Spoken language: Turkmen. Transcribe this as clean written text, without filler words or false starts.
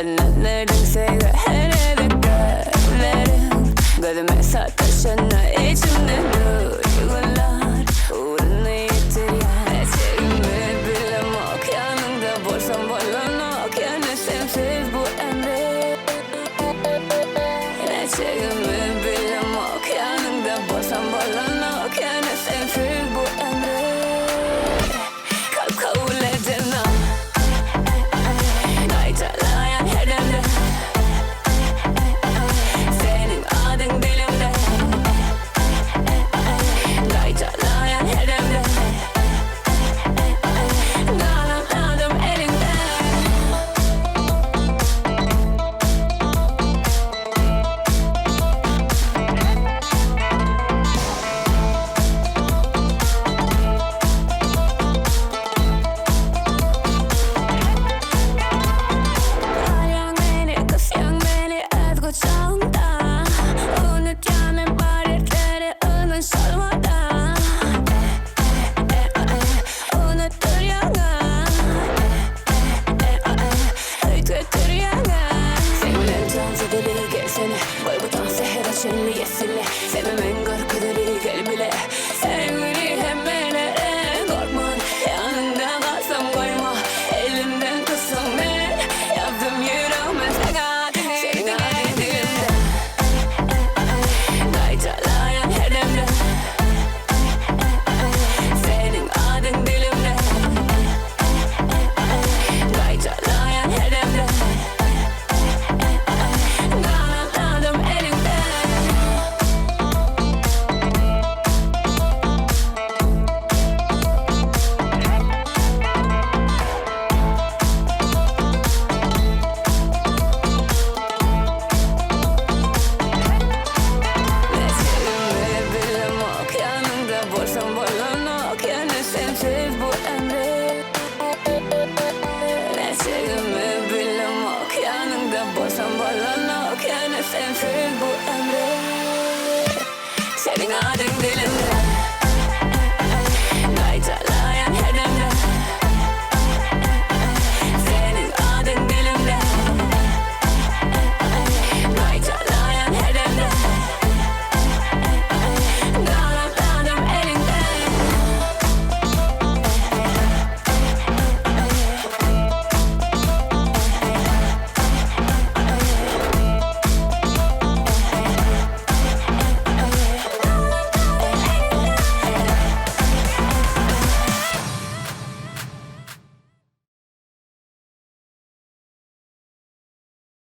Ynanardym söýgä her gezek gözleriň Gözüme sataşanda içimde duýgular Ugruna ýetirýär. Nätjegimi bilemok ýanyňda bolsam bolanok Ýöne sensiz bu ömrüm Nätjegimi bilemok ýanyňda bolsam bolanok Ýöne sensiz bu ömrüm Kalp kabul edenok Gaýtalaýan her demde Seniň adyň dilimde Gaýtalaýan her demde Galan adym eliňde. Alýaň meni, gysýaň meni öz gujagyňda Unutýan men bar dertleri ynanşalmada Unutdurýaňa Üýtgetdirýäňä Seň bilen tans edeli gelsene Goý bu tans sähere çenli ýetsin.